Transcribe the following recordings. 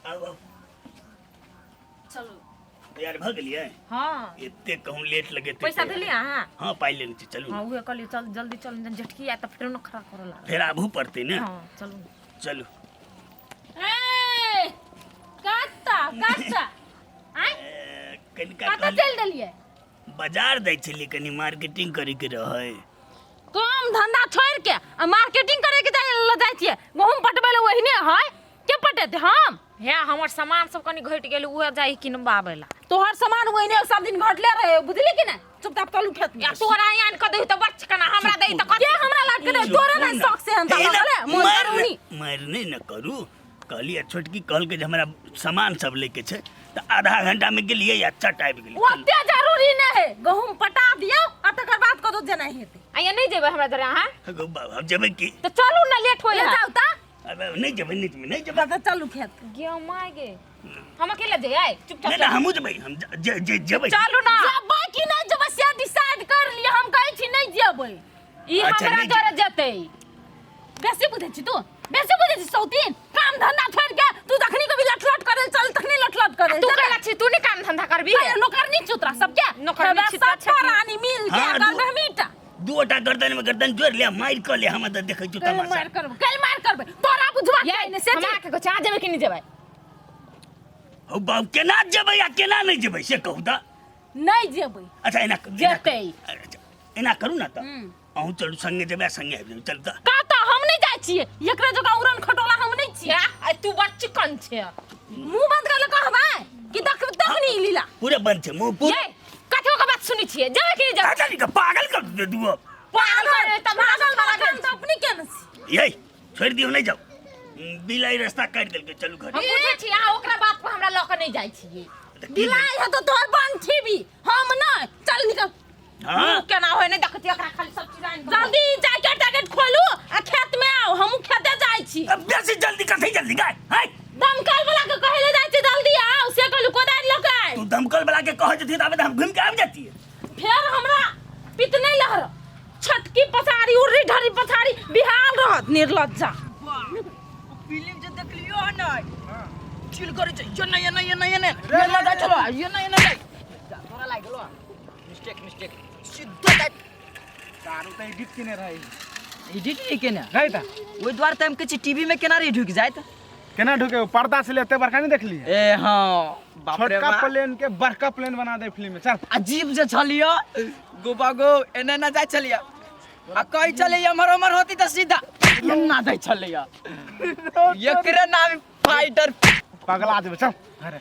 आउ आउ। चलू। तैयार भऽ गेलियै? हाँ। एते कहूँ लेट लगेतै। पैसा देली अहाँ? हाँ, पाइ लेने छी, चलू। हाँ, उहे कहलियै, चल जल्दी चल, जहन झटकी आयत तऽ फेरो नखरा करऽ लागत। फेर आबहू पड़तै ने। हाँ, चलू। चलू। ए कत्ता कत्ता आय? ए, कनिका कत्ता कहली- चलि देलियै? बाजार जाइ छलियै, कनि मार्केटिंग करैके रहै। काम धंधा छोड़ के आ मार्केटिंग करे के जाइ ल जाइ छियै? गहूम पटबै लए ओहिने है, के पटेतै हम? हे, हमर सामान सब कनि घटि गेल, उहे जाइ किनबाबै ला। तोहर सामान ओहिने सब दिन घटले रहे, बुझली कि नहि? चुपचाप चलू खेत में। या तोरा आन कऽ दही तऽ बच कना, हमरा दही तऽ के हमरा लाट के दे? तोरा नहि शौक से हन हे ना, मन मारि करूनी। मारि नहि ने करू। कहलियै, छोटकी कहलकै जे हमरा सामान सब लैके छै, तऽ आधा घंटा मे गेलियै आ चट आबि गेलियै। ओते जरूरी नहि है, गहूम पटा दियौ आ तकर बाद कतौ जेनाइ हेतै। आइया नहि जेबै हमरा जरे अहाँ? गौ बाबा, हम जेबै की? तऽ चलू ने, लेट होय ले है। जाउ तऽ। अबे नहि जेबै, नहि जेबै, नहि जेबै। तऽ चलू खेत। गे my गे, हम अकेले जइयै? चुपचाप नहि नहि, हमहूँ जेबै, हम जेबै। चलू ना। जेबै कि नहि जेबै से डिसाइड कर लिअ। हम कहै छी नहि जेबै। ई अच्छा, हमरा नहि जरे जेतै। बेसी बुझै छी तू, बेसी बुझै छी सौतीन। काम धंधा छोड़ के तू जखनी कभी लटलट करे चल, तखनी लटलट करे। तू कहला छी, तू नहीं काम धंधा करबी? नौकरनी छी तोरा सबके। नौकरनी छी सब तऽ छै। रानी मिल के हाँ, करबे मीटा। दूटा गर्दन में गर्दन जोड़ ले, मारि कऽ ले, हम तऽ देखै छी कल तमाशा। मार करबे, कल मार करबे तोरा, बुझवा ये के ने से। हमरा के कहै, जेबै कि नहि जेबै? हौ बाबू, केना जेबै आ केना नहि जेबै से कहू तऽ। नहीं जेबै। अच्छा, एना करू, एना जेतै। करू। अच्छा, एना करू ने तऽ अहूँ चलू संगे, जेबै आ संगे आबि जेबै। चलू तऽ। का तऽ हम नहीं जाइ छियै, एकरा जगह उड़न खटोला हम नहीं छियै। आ तू बड़ चिकन छै। मुंह बंद कर ले कहबै कि देख तखनी लीला। पूरे बंद छै मुँह पूरे। ये कथो के बात सुनै छियै? जेबै कि नहि जेबै? काजल के पागल कर दे दुओ। पागल करे तऽ पागल वाला काम तऽ अपने केने छी। ये छोड़ि दियौ, नहि जाउ। बिलाइ रास्ता काटि देलकै, चलू घर। हम बुझै छी, अहाँ ओकरा बात पर हमरा लऽ कऽ नहि जाइ छियै। तऽ की बिलाइ है तो तोहर बन भी हम नहीं। चल निकल। भेल? हाँ। मुँह केना होय नहि देखै छियै एकरा, खाली सब चीज आनि कऽ। जल्दी जैकेट तैकेट खोलू आ खेत में आओ, हमहूँ खेते जाइ छी। अब बेसी जल्दी कथी जल्दी गाय हाय? दमकल वाला के कहै ले जाइ छी जल्दी आओ, से कहलू कोदारि लऽ के आइ। तू दमकल वाला के कहै जतियै ताबे तऽ हम घुमि के आबि जतियै। फेर हमरा पित नहीं लहर, छटकी पछाड़ी उर्री ढरी पछाड़ी बिहाल रहत निर्लज्जा। फिल्म जे देखलियो हन नै, चिल करे छै, ये ना ये ना ये ना ये ना ये ना जाय चलो, ये ना ये ना जाय तोरा लाग गेलो। मिस्टेक मिस्टेक, सीधा जाय। दारू तऽ एडिट केने रहै। एडिट नहीं केने रहै तऽ। ओहि दुआरे तऽ हम कहै छी टीवी में केना रे ढुकि जाइत। केना ढुके? ओ पर्दा से एते बड़का नहीं देखलियै? ए हाँ, बाप रे। छोटका बाप। प्लेन के बड़का प्लेन बना दे फिल्म में, चल। अजीब जे छलियो गोबा गो, एने ना जाय छलियो आ कहै छलै एम्हर ओम्हर होती तऽ सीधा एना दै छलैया। एकरे नाम फाइटर। पगला देबै, चल अरे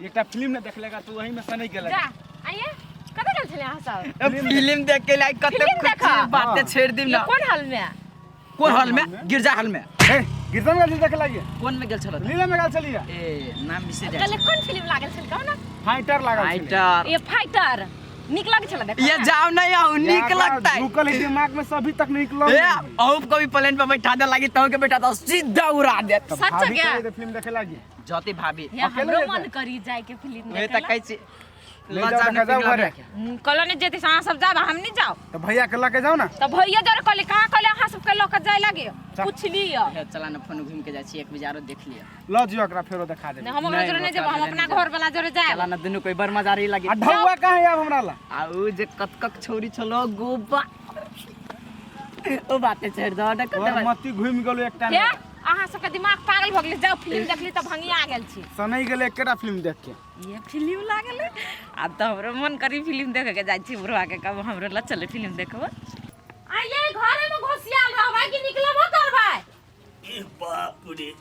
एकटा फिल्म ने देखलेगा तू, वही में सनै गेलक। जा आइए, कतऽ गेल छलै अहाँ सब? फिल्म देख के लाइक कते फिल्म देखा? खुशी बातें हाँ। छेड़ दिम ये ना। कोन हाल में? कोन हॉल में? गिरजा हॉल में। ए, गिरजा में गेल देखे लागिए? कोन में गेल छल? लीला में गेल छलिए। ए, नाम बिसरि जाइ। कल कोन फिल्म लागल छल, कहू ना? फाइटर लागल छलै। फाइटर। ये फाइटर नीक लागै छल देखऽ? ये जाओ नहीं आओ, नीक लगता है। झुकल है दिमाग में सभी तक निकल। ए, अहू कभी प्लेन पर बैठा दे लागी तहु के बैठा दे, सीधा उड़ा दे। सच क्या? फिल्म देखे लागी जति भाभी। ये अकेले हमरो जेतै? मन करी जाय के फिल्म वे देखे त कहै छी ले ल जाओ, जाओ देखा ने जाओ पिघला घरे। के। कहलो नहीं जेते, अहाँ सब जाब, हम नहीं जाओ। तो भैया के लके जाओ ना। तो भैया जरे कहले, कहाँ कहले अहाँ सबके लऽ के जाय लागे? चल। पूछली यऽ। हे, चला न फोन घूम के जाइ छी, एक बजे आरो देख लिअ। ल जियो एकरा, फेरो देखा देबै। नहीं, हम ओकरा नहीं, जरे नहीं ओकरा जेब, हम जरे अपना नहीं घर वाला जरे जाएब। चला न दुनू कोई बड़ मजा रही लगी। आ ढौआ कहाँ है आब हमरा ला? आ उ जे कतकक छौरी छलो गोबा, ओ बाते छोड़ दो न। तोहर मती घुमि गेलो एकटा। हे, अहाँ सबके दिमाग पागल भऽ गेलै। जाउ फिल्म देखली तऽ भंगिया गेल छी। सनै गेलै एकेटा फिल्म देख के। ये फिल्म लागल आ तऽ हमरो मन करी फिल्म देखे के। जाइ छी बुढ़वा के कहब हमरो लऽ चले फिल्म देखबो। आइए, घरे में घोसियाल रहबै कि निकलबो करबै? ए बाप रे,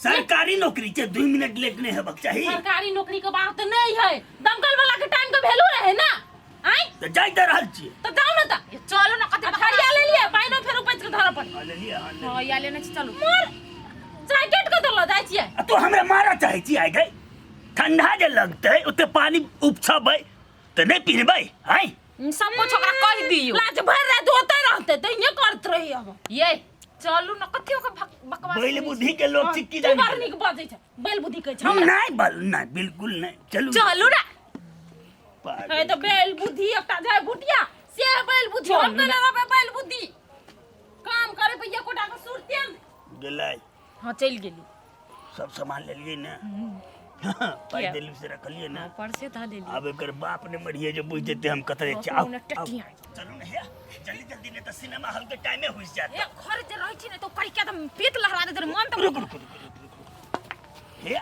सरकारी नौकरी छै, 2 मिनट लेट नहि हेबाक चाही। सरकारी नौकरी के बात नहीं है, दमकल वाला के टाइम के वैल्यू रहे ना आइ। तऽ जाइ तऽ रहल छियै। तो जाओ ना त। ये चलू ना, कते थरिया ले लिए पाइनो फेर उपैच के धरऽ पड़ी। हाँ, लेलियै, हाँ, लेलियै। हाँ, या लेने छी, चलू। मोर जैकेट के तो ल जाइ छियै। आ तू हमरा मारऽ चाहै छी? आइ गई ठंडा जे लगतै, ओते पानी उपछबै तऽ नहि पिनबै आइ? सब कुछ ओकरा कहि दियौ। लाज भरि राति ओतै रहतै तऽ इहे करत रही अब। ये चलू ना, कथी ओकर बकवास बैल करै छी? बुद्धि के लोग छी की तू जानी। बड़ नीक बजै छै, बैल बुद्धि कहै छै हमरा? नहि बल नहि, बिल्कुल नहि, चलू। चलू ना। पागल। है तऽ बैल बुद्धि एकटा जाय भुटिया से बैल बुद्धि हम चलू केने रहबै। बैल बुद्धि काम करे पे एकोटा के सुरते नहि। गेलै। हाँ, चलि गेली। सब सामान लेलियै ने? पाइ किया? देली से रखलियै ने? पर्से धऽ लेलियै। आब एकर बाप ने मरिए जे बुझि जेतै हम कतऽ जाइ छियै। आउ, ने आउ। टटिया। चलू ने हे, जल्दी जल्दी, नहि तऽ सिनेमा हॉल के टाइमे हुइस जायत। ए घर जे रहै छी ने तऽ करिके तऽ पेट लहरा देत मन तऽ। रुक रुक रुक रुक रुक हे।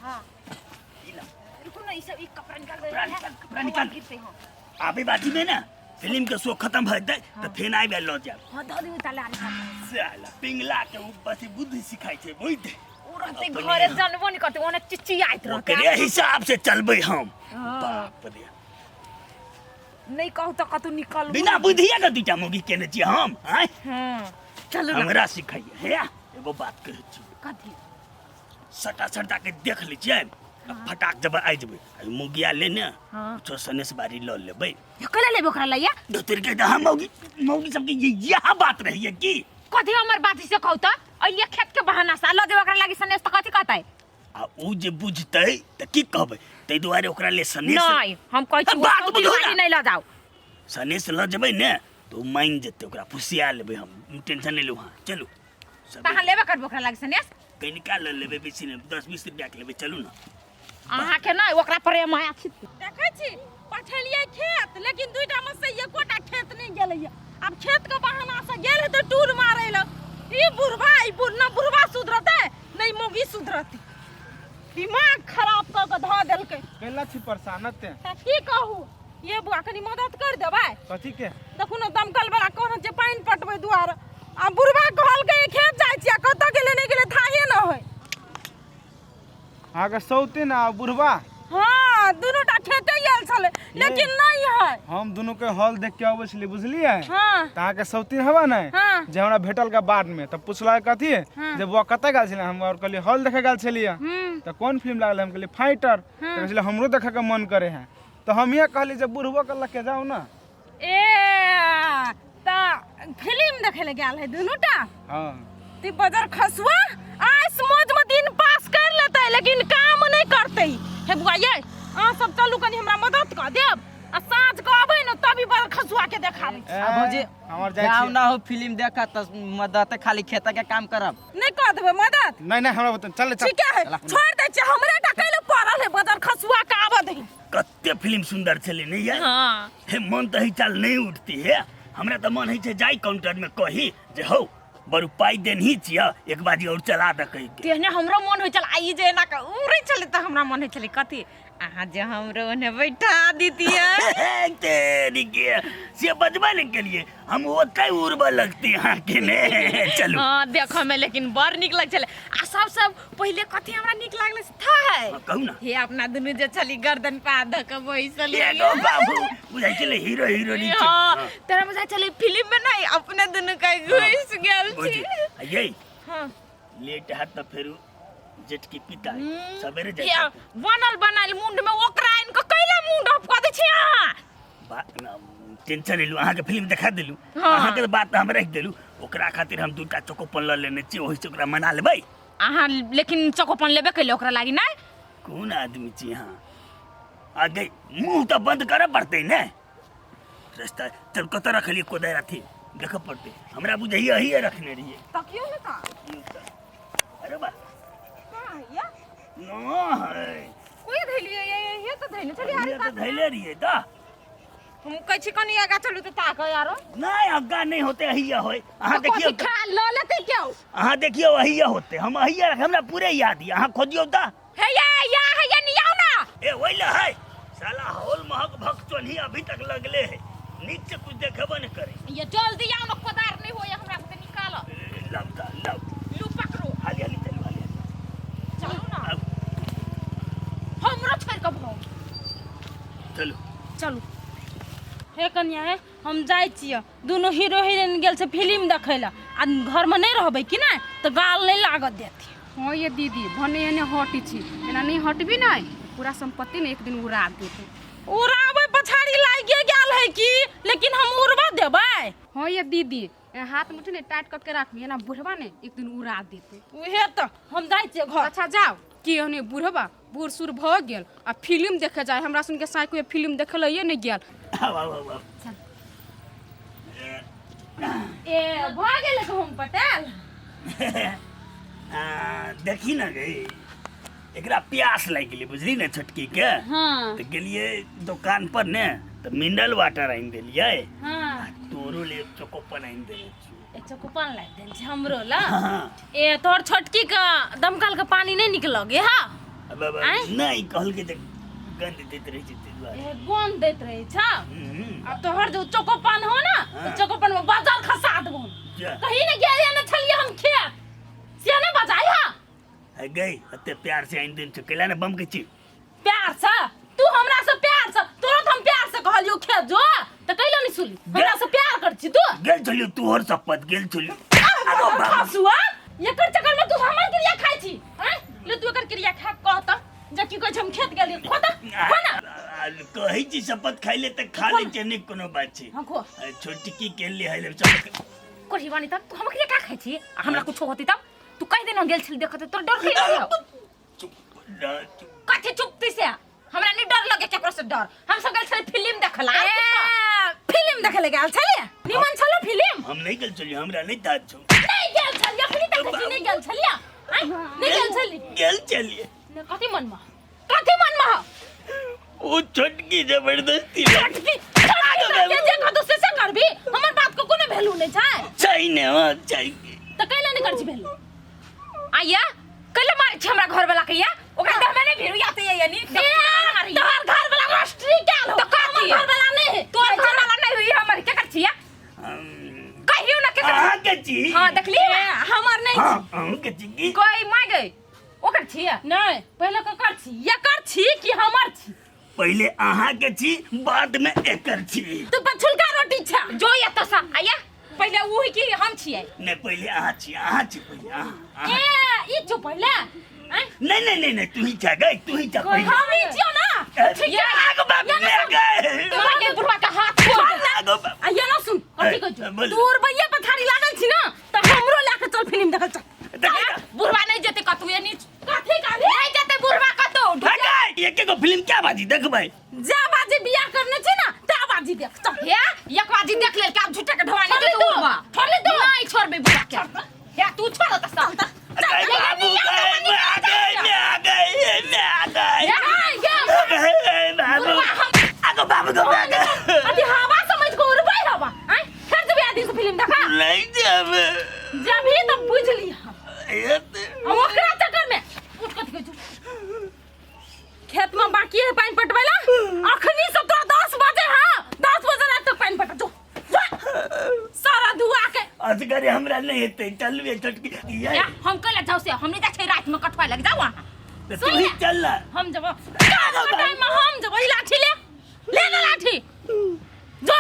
हाँ। ई ला। रुकू ने, ई सब ई कपड़ा निकाल दे। कपड़ा निकाल, कपड़ा निकाल। गिरते। हाँ। आबे बाजी में ना फिल्म के शो खत्म भऽ जेतै तऽ फेर आबि लऽ जायब। हाँ, धऽ दियौ ताले आरे साथ। साला पिंगला के उ बस बुद्धि सिखाइ छै, बुझ। ओ रहतै अपने घरे जानबो नहि करतै, ओने चिचियाइत रहतै। ओकरे हिसाब से चलबै हम। बाप रे। नहि कहू तऽ कतौ निकलबो। बिना बुद्धिए के दूटा मौगी केने छियै हम, आँय? हाँ, चलू ने। हमरा सिखाइए। हे, एगो बात कहै छी। कथी? सटा सटा के देख लै छियै आ फटाक जब आबि जेबै आ मौगिया ले ने। हाँ। कुछो सनेस बारी लऽ लेबै। कैला लेबै ओकरा लैया? दोसर के तऽ हम मौगी मौगी सबके ये यह बात रहैए की? कथी हमर बात से कहू तऽ अइले खेत के बहाना से लऽ देबै ओकरा लागी सनेस तऽ कथी कहतै? आ उ जे बुझतै तऽ की कहबै? ताहि दुआरे ओकरा ले सनेस नहि, हम कहै छी बात ओ बुझू ना। बारी नहि लऽ जाउ। सनेस लऽ जेबै ने तऽ ओ मानि जेतै, ओकरा फुसिया लेबै हम, टेंशन नहि लू। हाँ, चलू। तऽ अहाँ लेबे करबै ओकरा लागी सनेस? कनिका लऽ लेबै, बेसी नहि, 10-20 रुपैआके लेबै। चलू ने। अहाँके नहि, ओकरा पर माया छी। देखै छी, पठेलियै खेत, लेकिन दुइटा मे से एकोटा खेत नहि गेलैया। आब खेत के बहाना से गेल हेतै टूर मारै लए। ई बुढ़बा, ई बुढ़ न बुढ़बा सुधरतै नहि मौगी सुधरतै। दिमाग खराब कऽ के धऽ देलकै। कैला छी परेशान ते? तऽ की कहू ये बुआ, कनी मदद कर देबै? कथी के? देखू ने, दमकल वाला कहने छै पानि पटबै दुआरे, आ बुढ़बा कहलकै खेत जाइ छियै, कतऽ गेलै नहि गेलै थाहे न होइ। अहाँके सौते ने आ बुढ़बा? हाँ, दुनू टा खेते गेल छलै, लेकिन नहीं है। हम दुनू के हॉल देख के अबै छलियै, बुझलियै? हाँ। तऽ अहाँके सौतीन हेबा ने? हाँ। जे हमरा भेटल के बाद में तऽ पुछलक कथी? हाँ। जे बौआ कतऽ गेल छलै? हम आओर कहलियै हॉल देखे गेल छलियै। तऽ कोन फिल्म लागल? हम कहलियै फाइटर। तऽ कहै छलै हमरो देखे के मन करे है, तऽ हम इएह कहलियै जे बुढ़बो के लऽ के जाउ ने। ए तऽ फिल्म देखे ले गेल है दुनू टा? हाँ। ती बजर खसुआ आइस मौज में दिन पास कर लेतै, लेकिन काम नहीं करतै। हे बुआ ये, अहाँ सब चलू, कनी हमरा मदद कऽ देब आ साँझ के अबै ने तभी बजर खसुआ के देखाबै छी। आ भौजी, हमर जाइ जाउ छी। ना हो फिल्म देखा तऽ मदद, खाली खेत के काम करब। नहीं कऽ देबै मदद? नहीं नहीं, हमरा बता, चल चल। ठीक है, छोड़ दै छियै, हमरे टा कैले पड़ल है बजर खसुआ के, आबऽ दही। कते फिल्म सुंदर छलै नहीं यार? हाँ। हे, मन तऽ चाल नहीं उठती है। हमरा तऽ मन होइ छै जाय काउंटर में कही जे हौ बड़ू पाइ देनही छियै, एक बाजी और चला दे कहि के। तेहने हमरो मन होइ छल। आ ई जे एना कऽ उड़ै छलै तऽ हमरा मन होइ छलै कथी, अहाँ जे हमरो ओने बैठा दितियै। तेरी के से बजबे ने केलिए हम, ओतै उड़बऽ लगती अहाँके ने। चलू। हाँ, देखऽ में लेकिन बड़ नीक लगै छलै। आ सबसँ पहिले कथी हमरा नीक लागलै से था है? हाँ, कहू ना। हे, अपना दुनू जे छली गर्दन पर हाथ धऽ कऽ बैसल। एगो बाबू बुझाइ छलै हीरो हीरोइन छै। हाँ, तोरा बुझाइ छलै फिल्म में नहीं, अपने दुनू के घुसि गेल छी। ये हाँ। लेट हैत तऽ फेरू जेठकी पिता सवेरे हे, जाइ। बनल बनायल मुंड में ओकरा आनि कऽ कैला मुंड ऑफ कऽ दै छी अहाँ? बात ना, टेंशन लेलू, अहाँके फिल्म देखा देलू। हाँ। अहाँके तऽ बात हम राखि देलू, ओकरा खातिर हम दूटा चोकोपन लऽ लेने छी, ओहिसँ ओकरा मना लेबै। अहाँ लेकिन चकोपन लेबे कैले ओकरा लागी नहि? कोन आदमी छी अहाँ? आगे मुँह तऽ बंद करऽ पड़तै ने। रास्ता चल, कतऽ रखलियै कोदारि? अथी देखऽ पड़तै हमरा, बुझैया अहिए रखने रहियै। तकियौ ने तऽ। अरे बा। कहाँ है या? न है। कोई धैलियै? ये ये तऽ धैले छलियै। ये तऽ धैले रहियै तऽ। हम कहै छी कनी आगा चलू तऽ ताक यारो। नहीं, अग्गा नहीं होते, अहिया होय। अहाँ देखियौ। कथी खा लऽ लेतै क्यों? अहाँ देखियौ, अहिया होते, हम अहिया रख, हमरा पूरे याद यऽ। अहाँ खोजियौ तऽ। हे या या, हे या, नियाउ ना। ए वही ला है साला, हॉल महक भक चोन्ही अभी तक लगले है, नीक से कुछ देखेबो न करे। ये जल्दी आओ ना, कोदार नहीं होय हमरा से निकाल। ए, लाउ ता लाउ। लू, पकड़ो। हाली हाली चलू, हाली हाली। चलू ना। आउ। हमरो छोड़ के भाग। चलू। चलू। हे कन्या हे, हम जाइ छियै, दुनू हीरो हीरोइन गेल छै फिल्म देखै लए, आ घरमे नहि रहबै कि नहि तऽ गाल नहि लागत देती। हाँ ये दीदी, भने एने हटी छी, एना नहीं हटबी नहीं पूरा संपत्ति ने एक दिन उड़ा देते। उड़ाबै पछाड़ी लागिए गेल है की, लेकिन हम उड़बा देबै। हाँ ये दीदी, एना हाथ मुठी ने टाइट करके राखबी, एना बुढ़वा ने एक दिन उड़ा देते। उहे तऽ हम जाइ छियै घर। अच्छा जाओ। की ओहने बुढ़वा बूढ़ सूढ़ भऽ गेल आ फिल्म देखे जाय, हमरा सुनके साँय कोई फिल्म देखे लए नहि गेल। आउ आउ आउ आउ। ए, भऽ गेलै गहूँम पटेल। देखी ना गई, एकरा प्यास लागि गेलै, बुझली ने छोटकी के। हाँ। तऽ गेलियै दोकान पर ने, तऽ मिनरल वाटर आनि देलियै। हाँ। आ तोरो ले चोकोपन आनि देने छियौ। ए चोकोपन लाइक देने छै हमरो ला। हाँ। ए तोहर छोटकी के दमकल के पानी नहीं निकल गे हा? अब अब आँय? नहि, कहलकै जे गंध दैत रहै छै ताहि दुआरे। ए गंध दैत रहै छ। हम्म। आ तोहर जो चोकोपन हो ना, हाँ। चोकोपन में बाजार खसा देबो। जा। कहीं ने गेलियै ने छलियै हम खेत से ने बजाय हा। है गई, एते प्यार से आनि देने छौ, कैला ने बम के छी? प्यार से तू हमरा से प्यार से तोरा तो हम प्यार से कहलियो खेत जो, त कैला नहीं सुनली? हमरा से प्यार कर छी तू। गेल छलियो तोहर शपथ, गेल छलियो। आगो बाप। खसुआ, एकर चक्कर में तू हमर क्रिया खाइ छी? आँय, ले तू एकर क्रिया खा कह त जे की कहै छै, हम खेत गेलियै, खो त, खो ना। कहै छी शपथ खाइ ले तऽ खा लै छै, नहि कोनो बात छै। हाँ, खो। आ, छोटकी के ले है शपथ। कोठी बानी तब तू हमर क्रिया का खाइ छी? आ हमरा कुछो होती तब तू कहि देना गेल छली देखत, तोर डर कहि गेल? चुप रह, चुप। कथी चुपती से? हमरा नहीं डर लगे केकरो से डर। हम सब गेल छली फिल्म देखला। ए, फिल्म देखे ले गेल छली? निमन छलो फिल्म? हम नहीं गेल छलियै, हमरा नहीं तात छौ। नहीं गेल छली? अखनी तक छी नहीं गेल छली? आँय, नहीं गेल छली? गेल छलियै। ने, कथी मन में, कथी मन में? ओ छोटकी जबरदस्ती छोटकी, छोटकी के जे कतो से से करबी, हमर बात को कोनो वैल्यू नहीं छै। छै ने, हाँ छै। त कैला नहीं कर छी वैल्यू? आया कैला मारे छी हमरा घर वाला के? या ओकरा देह में नहीं भिरु या त ये नी तोहर घर वाला मास्टरी कैल हो। त कथी? हमर घर वाला नहीं है। तोहर घर वाला नहीं हुई, हमर के कर छिया? कहियो ना के कर। अहाँ के छी। हां, देखली? ए, हमर नहीं हाँ, छी। अहूँ के छी की? गई माय गई, ओकर छिया? नहीं, पहले ककर छी, एकर छी कि हमर छी? पहिले अहाँ के छी, बाद में एकर छी। तू पछुलका रोटी छा। जो या तसा आया, पहिले उ ही कि हम छियै? नहीं, पहिले अहाँ छी, अहाँ छी पहिले, अहाँ। ए, ई चुप पहिले। आँय? नहीं नहीं नहीं नहीं, तू ही जा गई, तू ही जा पहिले। हम ही छियो ना। ठीक है। आगो बाप मैं गए। तू के बुढ़वा के हाथ छोड़। आगो बाप। आ ये ना सुन, कथी कहै छौ? बोल। तू रुपैया पथारी लागल छी ना, त हमरो लए के चल फिल्म देखल चल। देखै। बुढ़वा नहीं जेते कतौ, ये नीच कथी कहली? नहीं जेते बुढ़वा कतौ। गई, एक एगो फिल्म क्या बाजी देखबै? जा बाजी बियाह करने छी ना, ता बाजी देख चल। हे, एक बाजी देख लेल के आब झूठे के ढवानी छोड़ दे तू, बुढ़वा। छोड़ तू। नहीं छोड़बे बुढ़वा के। हे, तू छोड़ त सब। गए बाबू गए, मैं आ गए, मैं आ गए, मैं आ गए। ए, ये गए बाबू, आगो बाबू को मैं आ गए। अथी हवा समझ को उड़बै हवा। आँय, फेर जेबै आदमी से फिल्म देखा? नहीं जाबे। जब ही तब बुझ लिहा। ये तो- आ ओकरा चक्कर में उठ, कथी कहै छौ? खेत में बाकी है पानी पटबै ला। अखनी से तोरा 10 बजे, हाँ 10 बजे रात तक पानी पटा, जो जो। सारा धुआ के असगरे हमरा नहीं हेतै, चलबे छोटकी। ये या हम कैला जाऊ से? हम नहीं जाइ छै रात में कटवा लग जाऊ अहाँ। तो तू ही चल ना। हम जब टाइम में हम जब ई लाठी ले ले ना लाठी, जो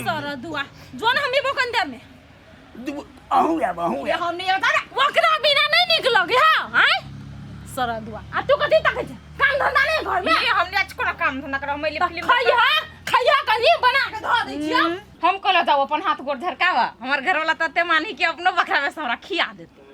सारा दुआ जो ना, हम एबो कंदर में। अहूँ आब, अहूँ आब। हम नहीं आता। ओकरा बिना नहीं निकलोगे। हाँ आय सारा दुआ। आ तू कथी तकै छै? काम धंधा नहीं घर में? ये हमने आज कोनो काम धंधा कर, हम तऽ फिल्म खैहा खैहा, कनी बना के धऽ दै छियौ। हम कहला जाऊ अपन हाथ गोड़ झरकावा, हमर घर वाला तते मानी कि अपनो बकरा में से हमरा खिया देते।